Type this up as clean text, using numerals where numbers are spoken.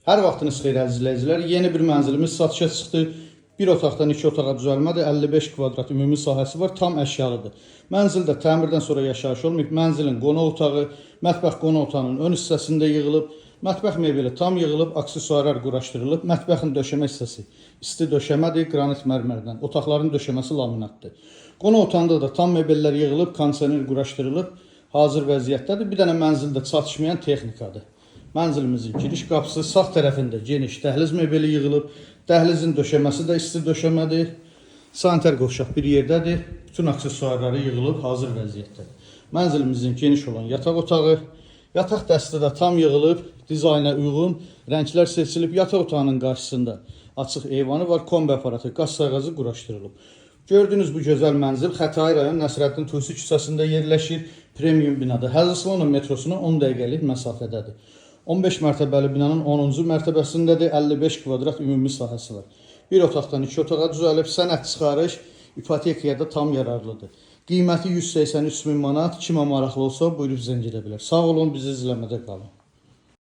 Hər vaxtınız xeyir, əziz izləyicilər. Yeni bir mənzilimiz satışa çıxdı. Bir otaqdan iki otağa düzəlmədir. 55 kvadrat ümumi sahəsi var, tam əşyalıdır. Mənzildə təmirdən sonra yaşayış olmayıb. Mənzilin qonaq otağı, mətbəx qonaq otağının ön hissəsində yığılıb. Mətbəx mebeli tam yığılıb, aksesuarlar quraşdırılıb. Mətbəxin döşəmə hissəsi isti döşəmədir, qranit mərmərdən. Otaqların döşəməsi laminatdır. Qonaq otağında da tam mebellər yığılıb, kondisioner quraşdırılıb, hazır vəziyyətdədir. Bir dənə mənzildə çatışmayan texnikadır. Mənzilimizin giriş qapısı sağ tərəfində geniş dəhliz mebeli yığılıb. Dəhlizin döşəməsi də isti döşəmədir. Sanitar qovşaq bir yerdədir. Bütün aksesuarları yığılıb, hazır vəziyyətdədir. Mənzilimizin geniş olan yataq otağı, yataq dəsti də tam yığılıb, dizayna uyğun rənglər seçilib. Yataq otağının qarşısında açıq eyvanı var, kombi aparatı, qaz sayğacı quraşdırılıb. Gördüyünüz bu gözəl mənzil Xətai rayon Nəsrəddin Tusi küçəsində yerləşir. Premium binada. Həzi Aslanov metrosuna 10 dəqiqəlik məsafədədir. 15 mərtəbəli binanın 10-cu mərtəbəsindədir. 55 kvadrat ümumi sahəsi var. Bir otaqdan iki otağa düzəlib, sənəd çıxarış ipotekaya da tam yararlıdır. Qiyməti 183 min manat. Kimə maraqlı olsa buyurub zəng edə bilər. Sağ olun, bizi izləmədə qalın.